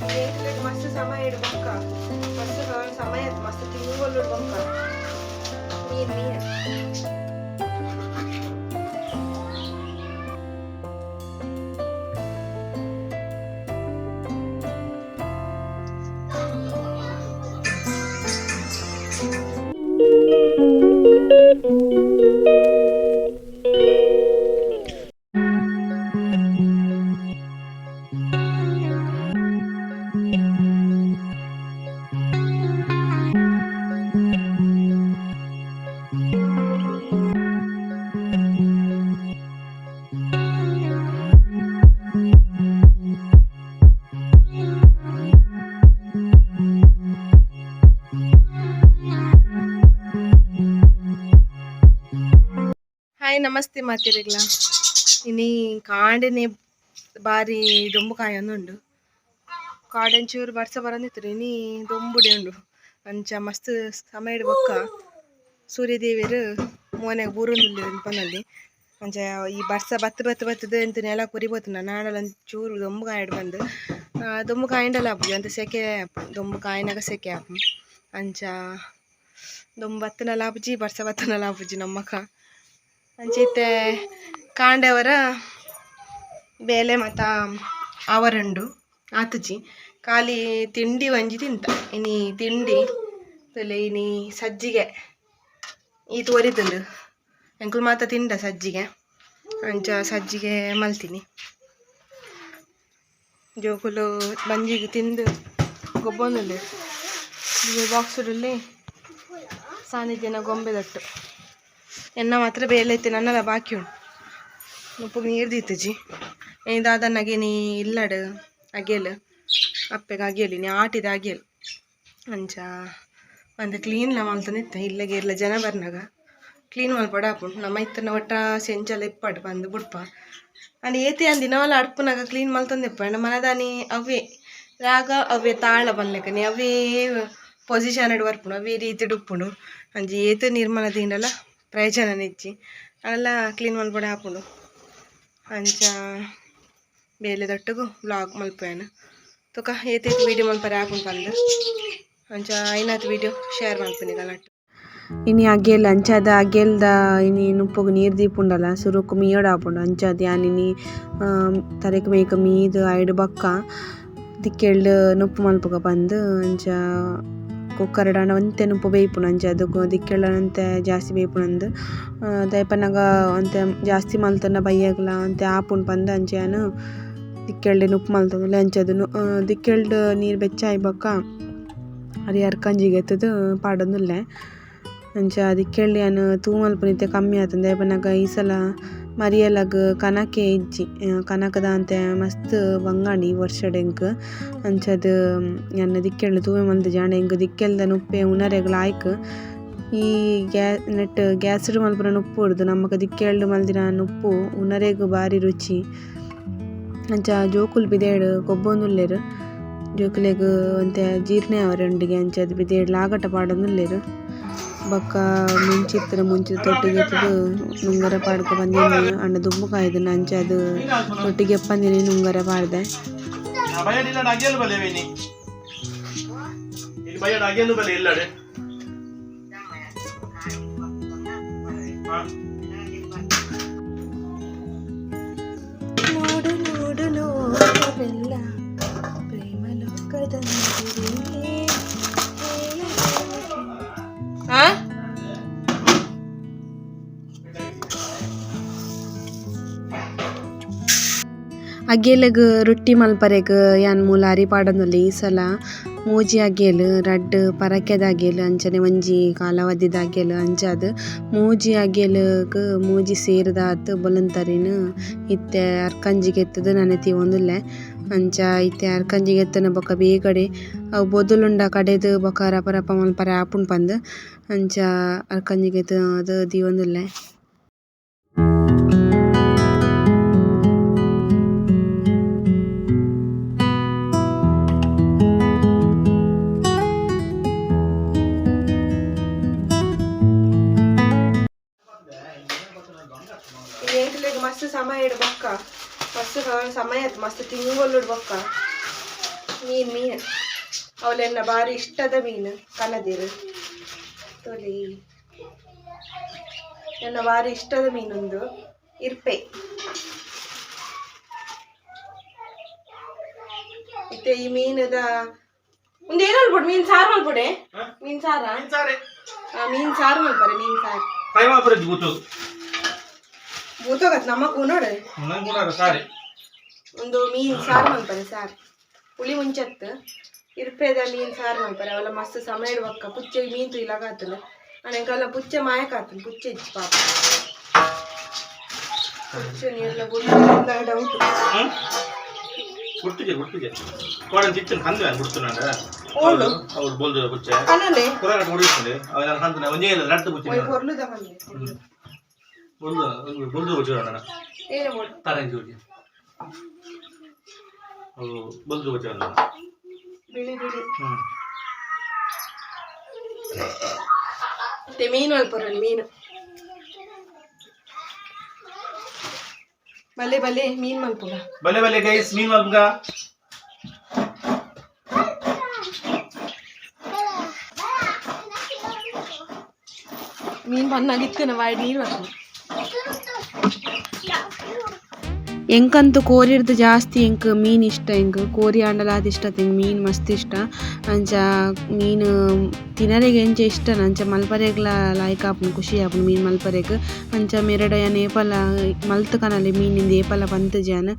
ಎಂಕ್ಲೆಗ್ ಮಸ್ತ್ ಸಮಯ ಇಡು ಬೊಕ್ಕ ಮಸ್ತ್ ಸಮಯ ಮಸ್ತ್ ತಿಂಗೊಲು ಬೊಕ್ಕ ಮೀನ್ ಮೀನ್. ಹಾಯ್, ನಮಸ್ತೆ ಮಾತೆರೆಗ್ಲ. ಇನಿ ಕಾಂಡೆನೆ ಬಾರಿ ದೊಂಬು ಕಾಯೊಂದುಂಡು. ಕಾಡಂಚೂರು ಬರ್ಸ ಬರಂದಿತ್ತು, ಇನಿ ದೊಂಬುಡೆ ಉಂಡು. ಅಂಚ ಮಸ್ತ್ ಸಮಯಡ್ ಬೊಕ್ಕ ಸೂರ್ಯದೇವೆರ್ ಮೋನೆಗ್ ಬೂರೊಂದುಲ್ಲೆರ್ ಪನೊಲಿ. ಅಂಚ ಈ ಬರ್ಸ ಬತ್ತ್ ಬತ್ತ್ ಬತ್ತುದು ಎಂತ ನೆಲ ಕೊರಿಪೋತುಂಡ ನಾಡಲ ಚೂರು ದೊಂಬು ಕಾಯಡ್ ಬಂದು ದೊಂಬು ಕಾಯಿಂಡಲ ಆಪುಜಿ, ಅಂತ ಸೆಕೆ ಆಪುಂಡು. ದೊಂಬು ಕಾಯಿನಾಗ ಸೆಕೆ ಆಪುಂಡು. ಅಂಚ ದೊಂಬು ಬತ್ತುಂಡಲ ಆಪುಜಿ, ಬರ್ಸ ಬತ್ತುಂಡಲ ಆಪುಜಿ ನಮ್ಮಕ. ಅಂಚ ಇತ್ತೆ ಕಾಂಡೆವರ ಬೇಲೆ ಮಾತ ಆವರುಂಡು ಆತುಜಿ. ಖಾಲಿ ತಿಂಡಿ ಒಂಜಿ ತಿಂತ ಇನಿ ತಿಂಡಿ ತುಲೆ. ಇನಿ ಸಜ್ಜಿಗೆ ಈತ್ ಒರಿತುಂಡು, ಎಂಕುಲು ಮಾತ ತಿಂಡ ಸಜ್ಜಿಗೆ. ಅಂಚ ಸಜ್ಜಿಗೆ ಮಲ್ತಿನಿ. ಜೋಕುಲು ಬಂಜಿಗ್ ತಿಂದು ಗೊಬ್ಬೊಂದುಲ್ಲೆರ್. ಬಾಕ್ಸ್ಡುಲ್ಲೆ ಸಾನಿಧ್ಯನ ಗೊಂಬೆ ದಟ್ಟು. ಎನ್ನ ಮಾತ್ರ ಬೇಲೆ ಇತ್ತೆ ನನ್ನಲ ಬಾಕಿ ಉಂಡು. ನುಪ್ಪುಗ್ ನೀರು ದೀತುಜಿ. ಇನಿ ದಾದನ್ನಗೆ ಇನಿ ಇಲ್ಲಡ್ ಅಗೆಲ್ ಅಪ್ಪೆಗ್ ಅಗೆಲ್, ಇನಿ ಆಟಿದ ಅಗೆಲ್. ಅಂಚ ಒಂತೆ ಕ್ಲೀನ್ಲ ಮಲ್ತೊಂದಿತ್ತೆ. ಇಲ್ಲಗ್ ಏರ್ಲ ಜನ ಬರ್ನಗ ಕ್ಲೀನ್ ಮಲ್ಪೊಡು ಆಪುಂಡು. ನಮ್ಮ ಇತ್ತನ ಒಟ್ಟ ಸೆಂಚಲ ಇಪ್ಪಡ್ ಬಂದು ಬುಡ್ಪ. ಅಂಡ್ ಏತೆ ಯಾನ್ ದಿನವಲ ಅಡ್ಪುನಗ ಕ್ಲೀನ್ ಮಲ್ತೊಂದಿಪ್ಪ. ಅಂಡ ಮನದಾನಿ ಅವೇ ರಾಗ ಅವೇ ತಾಳ ಪನ್ಲೆಕನೆ ಅವೇ ಪೊಸಿಷನ್ ಬರ್ಪುಂಡು, ಅವೇ ರೀತಿಡ್ ಉಪ್ಪುಂಡು. ಅಂಚ ಏತ್ ನಿರ್ಮಲ ದೀಂಡಲ ಪ್ರಯೋಜನ ಇಜ್ಜಿ, ಅವೆಲ್ಲ ಕ್ಲೀನ್ ಮಲ್ಪೊಡೆ ಆಪುಂಡು. ಅಂಚ ಬೇಲೆದೊಟ್ಟುಗು ವ್ಲಾಗ್ ಮಲ್ಪುವೆನ್. ತುಕ ಏತ್ ಏತ್ ವೀಡಿಯೋ ಮಲ್ಪರೆ ಆಪುಂಡು ಪಂದ್. ಅಂಚ ಐನಾತ್ ವೀಡಿಯೋ ಶೇರ್ ಮಲ್ಪುನಿ ಗಲಾಟೆ. ಇನಿ ಅಗೆಲ್ ಅಂಚಾದ್ ಅಗೆಲ್ದ ಇನಿ ನುಪ್ಪುಗು ನೀರು ದೀಪುಂಡಲ ಸುರುಕು ಮೀಯೊಡು ಆಪುಂಡು. ಅಂಚಾದ್ ಯಾನ್ ಇನಿ ತರೆಕ್ ಮೇಯ್ಕ್ ಮೀದ್ ಐಡ್ ಬೊಕ್ಕ ದಿಕ್ಕೆಲ್ಡ್ ನುಪ್ಪು ಮಲ್ಪುಗ ಪಂದ್. ಅಂಚ ಕುಕ್ಕರ್ಡ್ ಆಂಡ ಒಂತೆ ನುಪ್ಪು ಬೇಯ್ಪುಂಡು, ಅಂಚಾದ್ ದಿಕ್ಕೆಲ್ಡ್ ಒಂತೆ ಜಾಸ್ತಿ ಬೇಯ್ಪುಂಡು. ದಾಯೆ ಪನ್ನಗ ಒಂತೆ ಜಾಸ್ತಿ ಮಲ್ತುಂಡ ಬಯ್ಯಗ್ಲ ಒಂತೆ ಆಪುಂಡು ಪಂದ್ ಅಂಚ ಯಾನ್ ದಿಕ್ಕೆಲ್ಡ್ ನುಪ್ಪು ಮಲ್ತೊಂದುಲ್ಲೆ. ಅಂಚಾದ್ ದಿಕ್ಕೆಲ್ಡ್ ನೀರು ಬೆಚ್ಚ ಆಯಿ ಬೊಕ್ಕ ಅರಿ ಅರ್ಕಂಜಿಗ್ ಎತ್ತುದು ಪಾಡೊಂದುಲ್ಲೆ. ಅಂಚ ದಿಕ್ಕೆಲ್ಡ್ ಯಾನ್ ತೂ ಮಲ್ಪುನ ಇತ್ತೆ ಕಮ್ಮಿ ಆತುಂಡು. ದಾಯೆ ಪನ್ನಗ ಈ ಸಲ ಮರಿಯಲಗ್ ಕನಕೆ ಇಜ್ಜಿ, ಕನಕ ದಾಂತೆ ಮಸ್ತ್ ಬಂಗಾಂಡ್ ಈ ವರ್ಷಡ್ ಎಂಕ್. ಅಂಚಾದ್ ಯಾನ್ ದಿಕ್ಕೆಲ್ಡ್ ತೂವೆ ಮಲ್ತಿಜಿ. ಆಂಡ ಎಂಕ್ ದಿಕ್ಕೆಲ್ದ ನುಪ್ಪೆ ಉನರೆಗ್ ಲಾಯ್ಕ್. ಈ ನೆಟ್ ಗ್ಯಾಸ್ಡ್ ಮಲ್ಪುನ ನುಪ್ಪು ಉರ್ದು ನಮಕ್ ದಿಕ್ಕೆಲ್ಡ್ ಮಲ್ದಿನ ನುಪ್ಪು ಉನರೆಗ್ ಬಾರಿ ರುಚಿ. ಅಂಚ ಜೋಕುಲು ಪಿದಯ್ಡ್ ಗೊಬ್ಬೊಂದುಲ್ಲೆರ್. ಜೋಕುಲೆಗ್ ಒಂತೆ ಜೀರ್ಣ ಆವರೆ ಉಂಡುಗೆ, ಅಂಚಾದ್ ಪಿದಯ್ಡ್ ಲಾಗಟ ಪಾಡೊಂದುಲ್ಲೆರ್. ಬೊಕ್ಕ ಮುಂಚಿತ್ತಿನ ಮುಂಚಿದ ತೊಟ್ಟಿಗೆ ಇತ್ತುದು ನುಂಗರೆ ಪಾಡ್ಕ ಬಂದಿನಿ. ಆಂಡ ದುಂಬು ಕಾಯ್ದಿನ, ಅಂಚಾದ್ ತೊಟ್ಟಿಗೆ ಎಪ್ಪಂದಿನಿ ನುಂಗರೆ ಪಾಡ್ದೆ. ನೋಡು ನೋಡು ಲೋಕವೆಲ್ಲ ಪ್ರೇಮ ಲೋಕದಂತಿದೆ. ಆ ಅಗೆಲಗ್ ರೊಟ್ಟಿ ಮಲ್ಪರೆಗ್ ಯಾನ್ ಮೂಲ ಅರಿ ಪಾಡೊಂದುಲ್ಲೆ. ಈ ಸಲ ಮೂಜಿ ಅಗೆಲ್, ರಡ್ಡ್ ಪರಕೆದ ಅಗೆಲ್ ಅಂಚನೆ ಒಂಜಿ ಕಾಲಾವಧಿದ ಅಗೆಲ್. ಅಂಚಾದ್ ಮೂಜಿ ಅಗೆಲ್ಗ್ ಮೂಜಿ ಸೇರ್ದಾತ್ ಬೊಲಂತರಿನ್ ಇತ್ತೆ ಅರ್ಕಂಜಿಗ್ ಎತ್ತುದು ನನೆ ದೀವೊಂದುಲ್ಲೆ. ಅಂಚ ಇತ್ತೆ ಅರ್ಕಂಜಿಗ್ ಎತ್ತುನ ಬೊಕ್ಕ ಬೇಗಡೆ ಅವು ಬೊದುಲುಂಡ ಕಡೆದ್ ಬೊಕ್ಕ ರಪ ರಪ ಮಲ್ಪರೆ ಆಪುಂಡು ಪಂದ್ ಅಂಚ ಅರ್ಕಂಜಿಗ್ ಎತ್ತುದು ದೀವೊಂದುಲ್ಲೆ. ಎಂಕ್ಲೆಗ್ ಮಸ್ತ್ ಸಮಯ ಇಡು ಬೊಕ್ಕ ಮಸ್ತ್ ಸಮಯ ಮಸ್ತ್ ತಿಂಗೊಲು ಬೊಕ್ಕ ಮೀನು ಮೀನು ಅವಳೆನ್ನ ಭಾರಿ ಇಷ್ಟದ ಮೀನು ಕನದಿರು ತೊಲಿ. ನನ್ನ ಭಾರಿ ಇಷ್ಟದ ಮೀನೊಂದು ಇರ್ಪೆ. ಇತ್ತೆ ಈ ಮೀನದ ಒಂದು ಏನು ಮಲ್ಪೊಡು? ಮೀನು ಸಾರು ಮಲ್ಪೊಡೆ? ಮೀನು ಸಾರಾ? ಮೀನು ಸಾರು ಮಲ್ಪರೆ, ಮೀನು ಸಾರು. ಫ್ರೈ ಮಲ್ಪರೆ ಬೂತು. ಬೂತೋಗತ್ ನಮ್ಮ ಕೂನೋಡು. ನಂಗೆ ಸಾರಿ. ಒಂದು ಮೀನು ಸಾರು ಮಲ್ಪರೆ, ಸಾರು ಹುಳಿ ಮುಂಚತ್ತು ಇರ್ಪೆದ ಮೀನು ಸಾರು ಮಲ್ಪರೆ. ಅವೆಲ್ಲ ಮಸ್ತ್ ಸಮಯ ಇಡುವಕ್ಕ ಪುಚ್ಚೆ ಮೀನು ತುಯ್ಲಾಗ ಆತನ ಅನೆಂಕಲ್ಲ ಪುಚ್ಚೆ ಮಾಯಕ ಆತನ. ಪುಚ್ಚೆ ಇಚ್ಚಿ ಪಾಪ, ಪುಚ್ಚೆ ನೀರೆಲ್ಲ ಡೌಟ್. ಗುರ್ತಿಗೆ ಗುರ್ತಿಗೆ ಕೋಡನ್ ಚಿಚ್ಚನ್ ಕಂದು ಗುರ್ತು. ಓಳು. ಅವ್ರು ಬೋಲ್ದು ಪುಚ್ಚೆ. ಕನಲೆ. ಕುರಾಗ ಹೊಡಿస్తుంది ಅವ ನಾನು ಕಂದು ಒಂಜೇ ಇಲ್ಲ ರಟ್ಟು ಪುಚ್ಚೆ. ಒಯ್ ಪೊರ್ಲುದ ಕಂದೆ. ಬೊಲ್ದು ಬೊಲ್ದು ಪುಚ್ಚೆ ನಾನು. ಏನು ಬೋಡು? ತಾರಂಜಿ ಹೋಗಿ ಅವು ಬೊಲ್ದು ಪುಚ್ಚೆ ನಾನು. ಬಿಳಿ ಬಿಳಿ. ಮತ್ತೆ ಮೀನು ಮಲ್ಪೊರಡು ಮೀನು. ಬಲೆ ಬಲೆ ಮೀನು ಮಲ್ಪುಗ. ಬಲೆ ಬಲೆ ಗೈಸ್, ಮೀನು ಮಲ್ಪುಗ. ಮೀನು ಬನ್ನಾಗಿತ್ತು, ಬಾಯಿ ನೀರು ಬರ್ತದೆ. ಎಂಕಂತೂ ಕೋರಿರ್ದು ಜಾಸ್ತಿ ಎಂಕ್ ಮೀನು ಇಷ್ಟ. ಎಂಕ್ ಕೋರಿ ಆಂಡಲ ಆತ್ ಇಷ್ಟ ಎಂಕ್ ಮೀನು ಮಸ್ತ್ ಇಷ್ಟ. ಅಂಚ ಮೀನು ತಿನರೆಗ್ ಎಂಚ ಇಷ್ಟನ ಅಂಚ ಮಲ್ಪರೆಗ್ಲ ಲಾಯ್ಕ್ ಆಪುಂಡು, ಖುಷಿ ಆಪುಂಡು ಮೀನು ಮಲ್ಪರೆಗ್. ಅಂಚ ಮೇರೆಡ ಯಾನ್ ಏಪಲ ಮಲ್ತ್ ಕನಲೆ ಮೀನಿಂದು ಏಪಲ ಪಂತುಜಿ ಯಾನ್.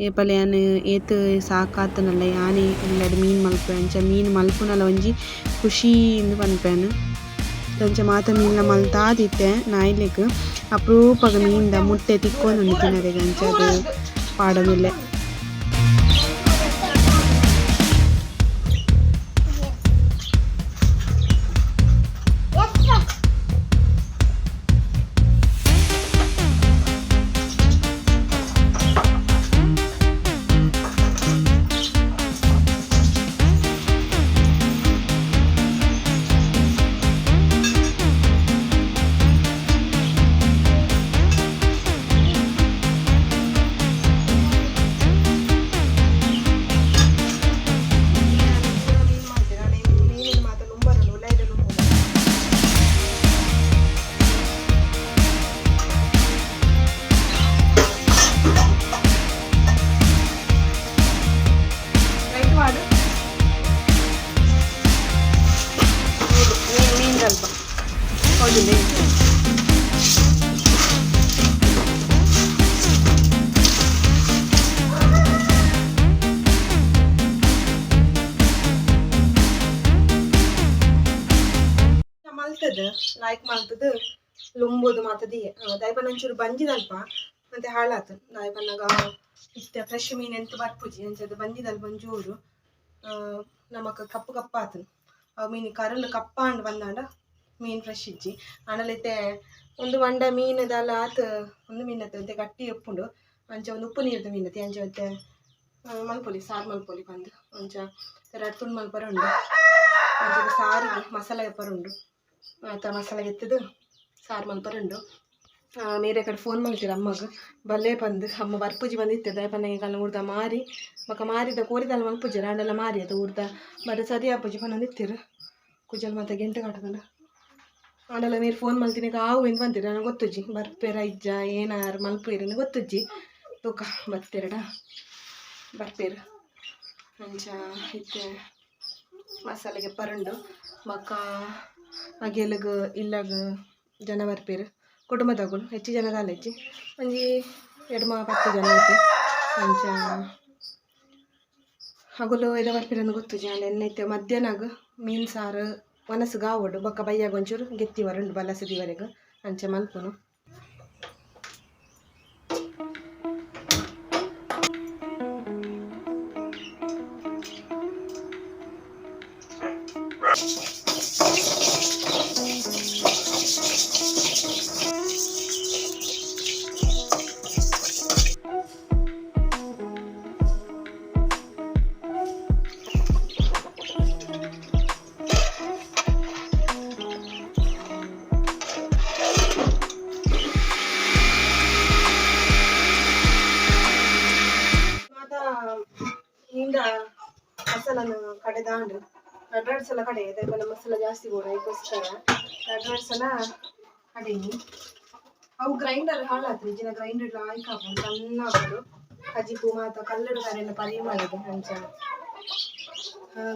ಏಪಲ ಯಾನ್ ಏತ್ ಸಾಕಾತುಂಡಲ ಯಾನೆ ಇಲ್ಲಡ್ ಮೀನು ಮಲ್ಪುವೆ. ಅಂಚ ಮೀನು ಮಲ್ಪುನಲ ಒಂಜಿ ಖುಷಿ ಇಂದ್ ಪನ್ಪೆ ಯಾನ್. ಅಂಚ ಮಾತ ಮೀನ್ಲ ಮಲ್ತಾದಿತ್ತೆ ನಾಯಿಲೆಗ್ ಅಪರೂಪಗ್ ಮೀನ್ದ ಮುಟ್ಟೆ ತಿಕ್ಕೊಂದುಂಡು ತಿನರೆಗ್. ಅಂಚ ಅದು ಪಾಡೊಂದುಲ್ಲೆ. ಮೀನು ಮಾಡ್ತೇನೆ ನಾನು. ಮೀನಿನ ಮಾತ್ರ ಲುಂಬರನ್ನು ಉಲೈದ ಲುಂಬು. ರೈಟ್ ಮಾಡು. ಮೀನು ಮೀನು ಸ್ವಲ್ಪ ಹೌದಿಲ್ಲ. ಮಲ್ತದ ಲಾಯ್ಕ್ ಮಲ್ತದ ಲುಂಬುದು ಮಾತದಿ ದಾಯಪನ್ನ ಒಂಚೂರು ಬಂಜಿದಲ್ಪ ಮತ್ತೆ ಹಾಳಾತು. ದಾಯಪನ್ನಾಗ ಇತ್ತೆ ಫ್ರೆಶ್ ಮೀನು ಎಂತ ಬರ್ಪುಜಿ. ಅಂಚದ ಬಂಜಿದಲ್ಪ ಒಂಚೂರು ನಮಕ್ ಕಪ್ಪು ಕಪ್ಪಾತು. ಅವು ಮೀನು ಕರಲು ಕಪ್ಪಾಂಡ್ ಬಂದಾಂಡ ಮೀನು ಫ್ರೆಶ್ ಇಜ್ಜಿ. ಆಂಡಲ ಇತ್ತೆ ಒಂದು ಮಂಡ ಮೀನುದಲ್ಲ ಆತು ಒಂದು ಮೀನು ಅಂತೆ ಗಟ್ಟಿ ಉಪ್ಪುಂಡು. ಅಂಚ ಒಂದು ಉಪ್ಪು ನೀರ್ದ ಮೀನು ಅಂಚ ಒಂತೆ ಮಲ್ಪೊಲಿ, ಸಾರು ಮಲ್ಪೊಲಿ ಬಂದು. ಅಂಚ ರಡ್ಡ್ ತುಂಡು ಮಲ್ಪರೆ ಉಂಡು. ಅಂಚ ಸಾರಿಗೆ ಮಸಾಲೆ ಎಪ್ಪರೆ ಉಂಡು. ಆತ ಮಸಾಲೆ ಎತ್ತದು ಸಾರು ಮಲ್ಪರೆ ಉಂಡು. ಮೇರೆ ಕಡೆ ಫೋನ್ ಮಲ್ತಿರ ಅಮ್ಮಗ್ ಬಲ್ಲೆ ಬಂದು. ಅಮ್ಮ ಬರ್ಪುಜಿ ಬಂದಿತ್ತೆ. ದಯಪನ್ನಗೆ ಕಲ್ಲ ಊರ್ದ ಮಾರಿ ಬೊಕ ಮಾರಿದ ಕೋರಿದಲ್ಲ ಮಲ್ಪುಜೆರ್ ಆಂಡಲ ಮಾರಿ ಅದು ಊರ್ದ ಬರ ಸರಿ ಆಪುಜಿ ಪನೊಂದಿತ್ತೆರ್. ಕುಜಲ್ ಮಾತ ಗೆಂಟೆ ಕಟ್ಟದಲ್ಲ. ಆಂಡಲ ಮೇರ್ ಫೋನ್ ಮಲ್ತಿನಗ ಆವು ಎಂದು ಬಂದಿರ ನನಗೆ ಗೊತ್ತುಜ್ಜಿ. ಬರ್ಪೇರ ಇಜ್ಜ ಏನಾರು ಮಲ್ಪೇರ್ ಗೊತ್ತುಜ್ಜಿ. ತೂಕ ಬತ್ತೆರಡ ಬರ್ಪೇರು. ಅಂಚ ಇತ್ತೆ ಮಸಾಲೆಗೆ ಪರಂಡು. ಬೊಕ್ಕ ಅಗೆಲಗ್ ಇಲ್ಲಗ್ ಜನ ಬರ್ಪೇರು ಕುಟುಂಬದಗುಲು. ಹೆಚ್ಚು ಜನ ದಾಲ ಇಜ್ಜಿ, ಒಂಜಿ ಎಡ್ಮ 10 ಜನ ಐತೆ. ಅಂಚ ಅಗುಲು ಎದ ಬರ್ಪೇರಂದು ಗೊತ್ತುಜ್ಜಿ. ಆಂಡ ಎನ್ನ ಇತ್ತೆ ಮಧ್ಯಾಹ್ನಗ್ ಮೀನು ಸಾರು ವನಸ್ಗ್ ಆವೊಡು. ಬೊಕ್ಕ ಬಯ್ಯಾಗ ಒಂಚೂರು ಗೆತ್ತಿ ವರುಂಡು ಬಲಸದಿವರೆಗ್ ಅಂಚ ಮಲ್ಪುನು. ಮಾತ ಮೀನ್ದ ಮಸಾಲನ ಕಡೆದಾಂಡು ಎರಡು ಸಲ ಕಡೆ ಇದಕ್ಕೆ ಮಸಾಲ ಜಾಸ್ತಿ ಬೋಡ ಅದಕ್ಕೋಸ್ಕರ ಎರಡು ಸಲ ಕಡೀನಿ. ಅವು ಗ್ರೈಂಡರ್ ಹಾಳಾತ್ರಿ ಜಿನ ಗ್ರೈಂಡರ್ ಲಾಯ್ಕ್ ಹಾಕೊಂಡು ಸಣ್ಣ ಹಾಕೋದು ಕಜಿಪು ಮಾತ ಕಲ್ಲಡು ಕರೆಲ್ಲ ಪರಿ ಮಾಡೋದು. ಅಂಚ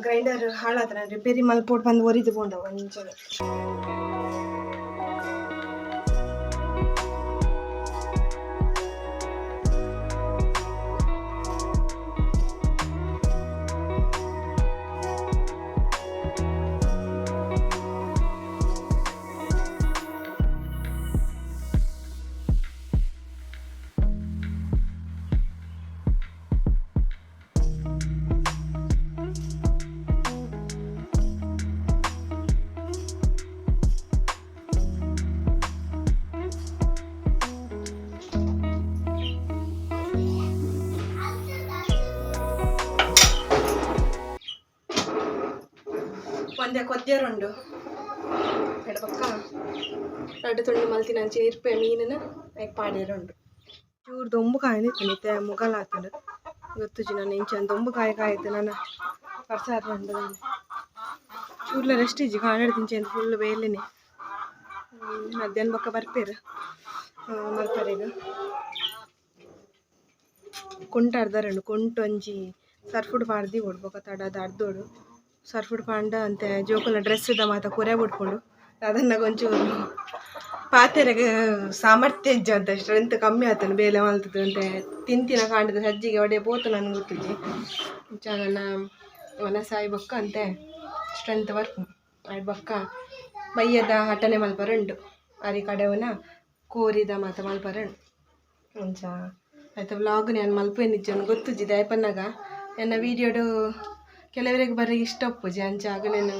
ಗ್ರೈಂಡರ್ ಹಾಳಾತ್ರ ರಿಪೇರಿ ಮಲ್ಪೋಟ್ ಬಂದು ಒರಿದು ಪೋಂಡವು ಅಂಚನೆ. ಒಂದೇ ಕೊದ್ಯರುಂಡು ಎಡಪಕ್ಕ ರಡ್ಡು ತುಂಡು ಮಲ್ತಿನ ಅಂಚೆ ಇರ್ಪೆ ಮೀನನ ಐಕ್ ಪಾಡ್ಯರುಂಡು. ಚೂರು ದೊಂಬು ಕಾಯಿ ಇತ್ತೆ ಮುಗಲ್ ಆತುಂಡು ಗೊತ್ತುಜಿ ನಾನು ಇಂಚ ದೊಂಬು ಕಾಯಿ ಕಾಯ್ತು ನಾನು ಬರ್ಸಾರ ಉಂಡು. ನಾನು ಚೂರ್ಲ ರೆಸ್ಟ್ ಇಜ್ಜಿ ಕಾಣೆಡ್ ತಿಂಚೆ ಫುಲ್ ಬೇಲೆನೆ. ಮಧ್ಯಾಹ್ನ ಬೊಕ್ಕ ಬರ್ಪೇರು ಮಲ್ಪರೆಗ್. ಕುಂಟು ಅರ್ಧರುಂಡು ಕುಂಟು ಒಂಜಿ ಸರ್ಫುಡ್ ಪಾಡ್ದಿ ಬೋಡು ಬೊಕ ತಡ ಅರ್ದೋಡು ಸರ್ಫುಡ್ ಪಾಂಡ ಅಂತೆ ಜೋಕುಲ್ನ ಡ್ರೆಸ್ದ ಮಾತ ಕುರೆ ಬುಡ್ಪುಂಡು. ಅದನ್ನ ಒಂಚೂರು ಪಾತೆರೆಗ್ ಸಾಮರ್ಥ್ಯ ಇಜ್ಜಿ ಅಂತ ಸ್ಟ್ರೆಂತ್ ಕಮ್ಮಿ ಆತುಂಡು ಬೇಲೆ ಮಲ್ತುದು ಅಂತೆ ತಿಂತಿನ ಕಾಂಡದ ಸಜ್ಜಿಗೆ ಒಡೆ ಪೋತು ನನ್ಗೆ ಗೊತ್ತುಜಿ. ಅಂಚ ನನ್ನ ವನಸಾಯಿ ಬೊಕ್ಕ ಅಂತೆ ಸ್ಟ್ರೆಂತ್ ಬರ್ಪುಂಡು. ಆಯ್ಡ್ ಬೊಕ್ಕ ಬಯ್ಯದ ಅಟ್ಟನೆ ಮಲ್ಪರೆ ಉಂಡು ಅರಿ ಕಡೆವನ ಕೋರಿದ ಮಾತ ಮಲ್ಪರೆ ಉಂಡು. ಅಂಚ ಆಯ್ತು ವ್ಲಾಗ್ ನಾನು ಮಲ್ಪೇನಿಜ್ಜಿ ಗೊತ್ತುಜಿ ದಾಯೆ ಪನ್ನಗ ಎನ್ನ ವೀಡಿಯೋಡು ಕೆಲವರಿಗೆ ಬರೀ ಇಷ್ಟ ಉಪ್ಪುಜಿ. ಅಂಚ ಅಗಲೇನು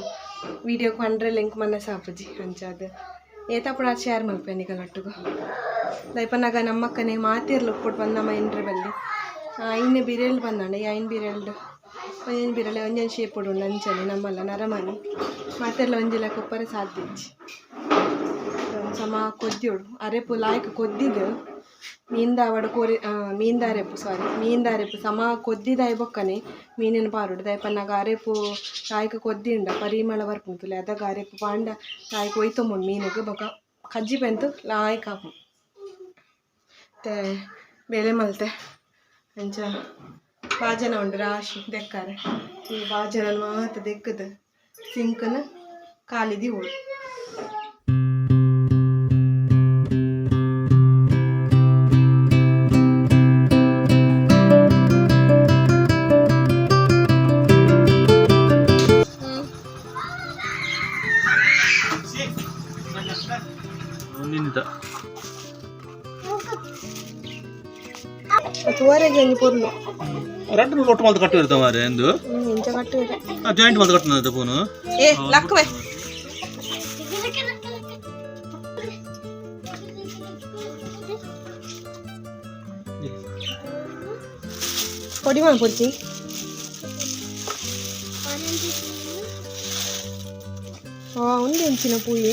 ವೀಡಿಯೋ ಪಂಡ್ರೆ ಲಿಂಕ್ ಮನಸ್ಸು ಆಪುಜಿ. ಅಂಚ ಅದು ಏತಪುಡ ಶೇರ್ ಮಲ್ಪೆ ನಿಕಲೊಟ್ಟುಗು ದಯಪನ್ನಗ ನಮ್ಮಕ್ಕನೆ ಮಾತಿರ್ಲು ಉಪ್ಪುಡು ಬಂದ ನಮ್ಮ ಇಂಡ್ರೆ ಬಲ್ಲಿ ಐನ್ ಬಿರೆಲ್ ಬಂದಾಂಡ. ಈ ಐನ್ ಬಿರೆಲ್ಡ್ ಒಂಜೊಂಜಿ ಬಿರಲೆ ಒಂಜೊಂಜಿ ಶೇಪ್ ಉಂಡು ಅಂಚನೆ ನಮ್ಮಲ್ಲ ನರಮಾನಿ ಮಾತೆರ್ಲ ಒಂಜಿ ಲೆಕ್ಕ ಉಪ್ಪರೆ ಸಾಧ್ಯ ಇಜ್ಜಿ. ಸಮ ಕೊದ್ಯೋಡು ಅರೆಪು ಲಾಯ್ಕ್ ಕೊದ್ದಿದ್ದು ಮೀನ್ದ ಅವಡ ಕೋರಿ ಮೀನ್ದ ಅರೆಪು ಸಾರಿ ಮೀನ್ದ ಅರೆಪು ಸಮ ಕೊದ್ದಿದಾಯ್ ಬೊಕ್ಕನೆ ಮೀನಿನ ಪಾರುಡು. ದಾಯೆ ಪನ್ನಗ ಅರೆಪು ಲಾಯ್ಕ್ ಕೊದ್ದಿಂಡ ಪರಿಮಳ ಬರ್ಪುಂಡು. ಅದಗ ಅರೆಪು ಪಾಂಡ ಲಾಯ್ಕ್ ಒಯ್ತೊಂಬುಂಡು ಮೀನುಗು ಬೊಕ ಕಜ್ಜಿ ಪೆಂತು ಲಾಯ್ಕ್ ಆಪುಂಡು. ಮತ್ತೆ ಬೇಲೆ ಮಲ್ತೆ ಅಂಚ ಬಾಜನ ಉಂಡು ರಾಶಿ ದೆಕ್ಕಾರೆ. ಈ ಬಾಜನ ಮಾತ ದೆಕ್ಕದು ಸಿಂಕನ ಖಾಲಿ ದೀವೊಡು. ನಿಂತ ತೂವರೆಗೆ ಒಂಜಿ ಪೊರ್ಲು. ರಡ್ಡು ಮೂರು ಒಟ್ಟು ಮಲ್ತು ಕಟ್ಟು ಇರ್ತಾವ ಮಾರ್ರೆ ಎಂದು. ಇಂಚ ಕಟ್ಟುವೆರೆ. Joint ಮಲ್ತು ಕಟ್ಟುನದ phone. ಏ ಲಕ್ಕುವೆ. ಪೊಡಿ ಮಲ್ಪೊಡ್ಚಿ. ಉಂದು ಎಂಚಿನ ಪೂಯಿ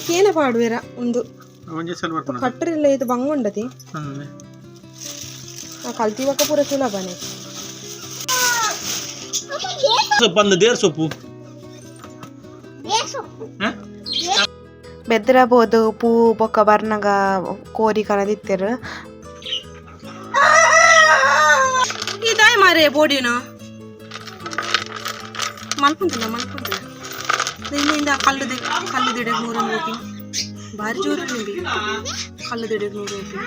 ಕೇನ ಪಾಡುವೆರ ಉಂದು. ಒಂಜಿ ಸಲ ಬರ್ಪುನ. ಕಟ್ಟರಿಲ್ಲ ಇದು ಬಂಗ ಉಂಡತಿ ಆ ಕಲ್ತಿವಕ ಪೂರ ಸುಲಭನೇ. ಸೊಪ್ಪು ಅಂದ there ಸೊಪ್ಪು. ಬೆದ್ರ ಪೋದು ಪೂ ಬೊಕ್ಕ ಬರ್ನಗ ಕೋರಿ ಕನದಿತ್ತೆರ್. ಈ ದಾಯ ಮಾರೆ ಬೋಡಿನ ಮಲ್ಪುಂತಿಲ್ಲ ಮಲ್ಪುಂತಿಲ್ಲ ಇಂದ ಕಲ್ಲು ಕಲ್ಲು ದಿಡಕ್ ನೂರ ರೂಪಿ ಭಾರಿ ಜೋರು ನಿಂಬಿ ಕಲ್ಲು ದಿಡಕ್ 100 ರೂಪಿ.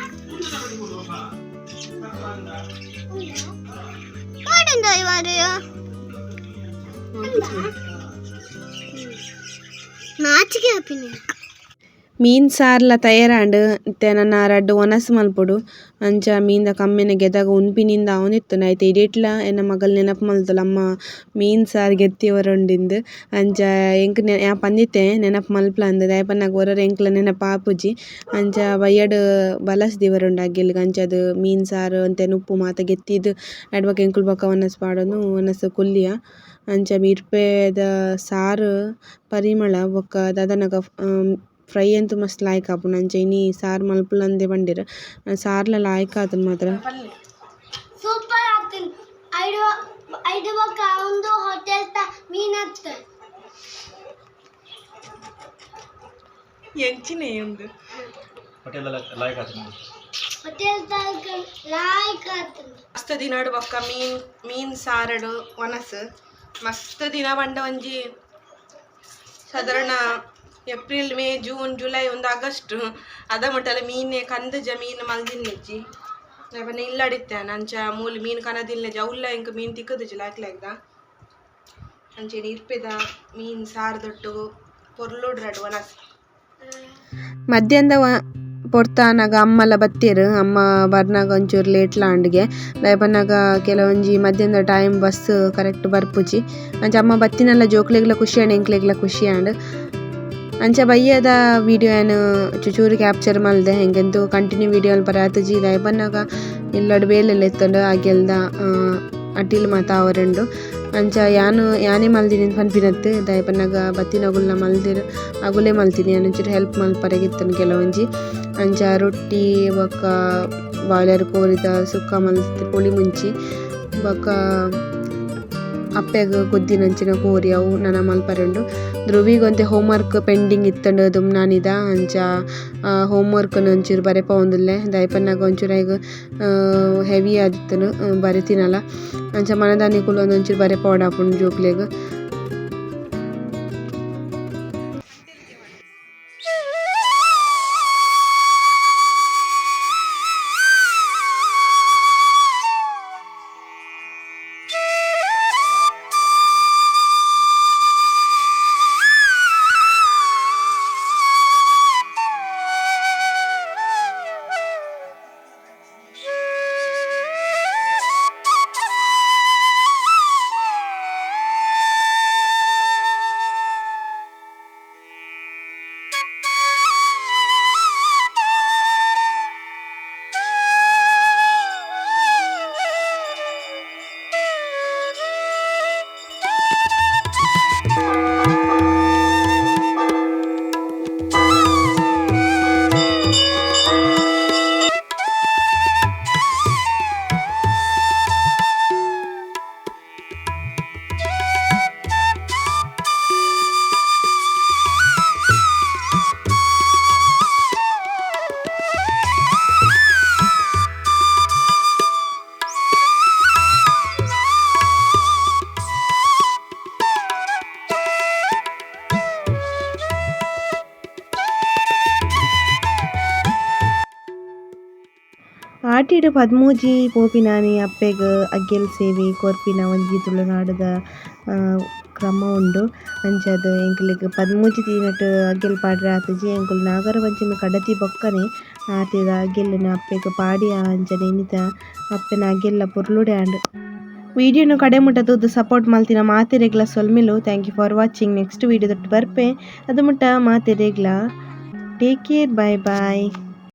ನಾಚಿಕೆ ಆಪಿನಿ. ಮೀನ್ ಸಾರ್ಲ ತಯಾರಾಂಡ್. ಇತ್ತೆ ನನ ರಡ್ಡ್ ಒನಸ್ ಮಲ್ಪೊಡು. ಅಂಚ ಮೀನ್ದ ಕಮ್ಮೆನ ಗೆದಗ ಉನ್ಪಿನಿಂದ ಆವೊಂದಿತ್ತುಂಡು. ಐತೆ ಇಡೀಟ್ಲ ಎನ್ನ ಮಗಲ್ ನೆನಪು ಮಲ್ತೊಲು ಅಮ್ಮ ಮೀನ್ ಸಾರ್ ಗೆತ್ತಿವರೊಂಡಿಂದು. ಅಂಚ ಎಂಕ್ ಯಾನ್ ಪಂದಿತ್ತೆ ನೆನಪು ಮಲ್ಪುಲ ಅಂದ್. ದಾಯೆ ಪನ್ನಗ ಒರೊರ ಎಂಕ್ಲ ನೆನಪು ಆಪುಜಿ. ಅಂಚ ಬಯ್ಯಡ್ ಬಲಸ್ ದೀವರುಂಡು ಅಗೆಲ್ಗ್. ಅಂಚ ಅದು ಮೀನ್ ಸಾರು ಅಂತೆ ನುಪ್ಪು ಮಾತ ಗೆತ್ತಿದ್ ಐಡ್ ಬೊಕ ಎಂಕುಲು ಬೊಕ ಒನಸ್ ಪಾಡೊಂದು ಒನಸ್ ಕುಲ್ಲಿಯ. ಅಂಚ ಇರ್ಪೆದ ಸಾರು ಪರಿಮಳ ಬೊಕ ದಾದನಗ ಫ್ರೈ ಅಂತೂ ಮಸ್ತ್ ಲಾಯ್ಕ್ ಆಪುಂಡು. ಅಂಚ ಇನಿ ಸಾರು ಮಲ್ಪುಲಂದೆ ಪಂಡೆರ್ ಸಾರ್ಲ ಲಾಯ್ಕ್ ಆತುಂಡು ಮಾತ್ರ. ಸೂಪರ್ ಆಗ್ತೀನಿ. ಐಡು ಐದು ಬೊಕ್ಕ ಒಂದು ಹೋಟೆಲ್ ತ ಮೀನತ್ತ. ಎಂಚಿನೇ ಉಂದು. ಹೋಟೆಲ್ ಲಾಯಕ್ ಆತನ. ಹೋಟೆಲ್ ತ ಲಾಯ್ಕ್ ಆತನ. ಮಸ್ತ್ ದಿನಡ್ ಬೊಕ್ಕ ಮೀನ್ ಮೀನ್ ಸಾರಡು ಒನಸ್. ಮಸ್ತ್ ದಿನ ಪಂಡ ಒಂಜಿ ಸಾಧಾರಣ ಏಪ್ರಿಲ್, ಮೇ, ಜೂನ್, ಜುಲೈ, ಒಂದು ಆಗಸ್ಟ್ ಅದ ಮುಟ್ಟಲ ಮೀನೆ ಕಂದುಜ ಮೀನು ಮಲ್ದಿನ್ನೆಜ್ಜಿ. ಪಂಡ ಇಲ್ಲಡಿತ್ತೆ ಅಂಚ ಮೂಲು ಮೀನು ಕನದಿಲ್ನೆಜಿ. ಅವ್ಲ ಎಂಕ್ ಮೀನು ತಿಕ್ಕುದುಜಿ ಲಾಯ್ಕ್ ಲಾಯ್ಕ್ದ. ಅಂಚೆ ಇರ್ಪೆದ ಮೀನ್ ಸಾರು ಪೊರ್ಲುಡ್ ರಡ್ ಒನಸ್. ಮಧ್ಯಾಹ್ನದ ಪೊರ್ತಾನಗ ಅಮ್ಮಲ ಬತ್ತೆರ್. ಅಮ್ಮ ಬರ್ನಾಗ ಒಂಚೂರು ಲೇಟ್ ಲಾಂಡ್ಗೆ. ದಾಯೆ ಪನ್ನಗ ಕೆಲವೊಂಜಿ ಮಧ್ಯಾಹ್ನದ ಟೈಮ್ ಬಸ್ ಕರೆಕ್ಟ್ ಬರ್ಪುಜಿ. ಅಂಚ ಅಮ್ಮ ಬತ್ತಿನಲ್ಲ ಜೋಕ್ಲೆಗ್ಲ ಖುಷಿ ಆಂಡ್, ಎಂಕ್ಲೆಗ್ಲ ಖುಷಿ ಆಂಡ್. ಅಂಚ ಬಯ್ಯದ ವೀಡಿಯೋ ಯಾನ್ ಚೂಚೂರು ಕ್ಯಾಪ್ಚರ್ ಮಲ್ದೆ. ಎಂಕೆಂತು ಕಂಟಿನ್ಯೂ ವೀಡಿಯೋ ಮಲ್ಪರೆ ಆತುಜಿ. ದಾಯೆ ಪನ್ನಗ ಇಲ್ಲಡ್ ಬೇಲೆಲ ಇತ್ತುಂಡು, ಅಗೆಲ್ದ ಅಟಿಲ್ ಮಾತ ಆವರುಂಡು. ಅಂಚ ಯಾನ್ ಯಾನೇ ಮಲ್ದಿನಿ ಪನ್ಪಿನತ್. ದಾಯೆ ಪನ್ನಗ ಬತ್ತಿನಗುಲ್ನ ಮಲ್ದೆರ್, ಅಗುಲೇ ಮಲ್ತಿನಿ. ಯಾನ್ ಒಂಚೂರು ಹೆಲ್ಪ್ ಮಲ್ಪರೆಗಿತ್ತುಂಡು ಕೆಲವೊಂಜಿ. ಅಂಚ ರೊಟ್ಟಿ ಬೊಕ್ಕ ಬಾಯ್ಲರ್ ಕೋರಿದ ಸುಕ್ಕ ಮಲ್ತ್ ಪುಳಿ ಮುಂಚಿ ಬೊಕ್ಕ ಅಪ್ಪೆಗ್ ಕೊದ್ದಿನಂಚಿನ ಕೋರಿ ಅವು ನನ ಮಲ್ಪರೆ ಉಂಡು. ಧ್ರುವಿಗ್ ಒಂತೆ ಹೋಮ್ವರ್ಕ್ ಪೆಂಡಿಂಗ್ ಇತ್ತುಂಡು ದುಮ್ನಾನಿದ. ಅಂಚ ಹೋಮ್ವರ್ಕ್ ಒಂಚೂರು ಬರೆಪಾವೊಂದುಲ್ಲೆ. ದಾಯೆ ಪನ್ನಗ ಒಂಚೂರು ಐಗ್ ಹೆವಿ ಆದಿತ್ತುಂಡು ಬರೆತಿನಲ. ಅಂಚ ಮನದಾನಿ ಕುಲ್ಲೊಂದು ಒಂಚೂರು ಬರೆಪಾವೊಡಾಪುಂಡು ಜೋಕ್ಲೆಗ್. ಆಟಿಡ್ ಪದ್ಮೂಜಿ ಪೋಪಿನಾನಿ ಅಪ್ಪೆಗ್ ಅಗ್ಗೆಲ್ ಸೇವೆ ಕೊರ್ಪಿನ ಒಂಜಿ ತುಳುನಾಡುದ ಕ್ರಮ ಉಂಡು. ಅಂಚಾದ್ ಎಂಕ್ಲೆಗ್ ಪದ್ಮೂಜಿ ದಿನಟ್ ಅಗ್ಗೆಲ್ ಪಾಡ್ರೆ ಆತುಜಿ. ಎಂಕುಲು ನಾಗರ ಪಂಚಮಿ ಕಡತಿ ಬೊಕ್ಕನೆ ಆಟಿದ ಅಗ್ಗೆಲ್ನ್ ಅಪ್ಪೆಗ್ ಪಾಡಿಯ. ಅಂಚನೆ ಇನಿತ ಅಪ್ಪೆನ ಅಗ್ಗೆಲ್ಲ ಪೊರ್ಲುಡೆ ಆಂಡ್. ವೀಡಿಯೋನು ಕಡೆ ಮುಟ್ಟ ತೂದು ಸಪೋರ್ಟ್ ಮಲ್ತಿನ ಮಾತೆರೆಗ್ಲ ಸೊಲ್ಮೆಲು. Thank you for watching. Next video ದೊಟ್ಟು ಬರ್ಪೆ. ಅದು ಮುಟ್ಟ ಮಾತೆರೆಗ್ಲ ಟೇಕ್ ಕೇರ್, ಬಾಯ್ ಬಾಯ್.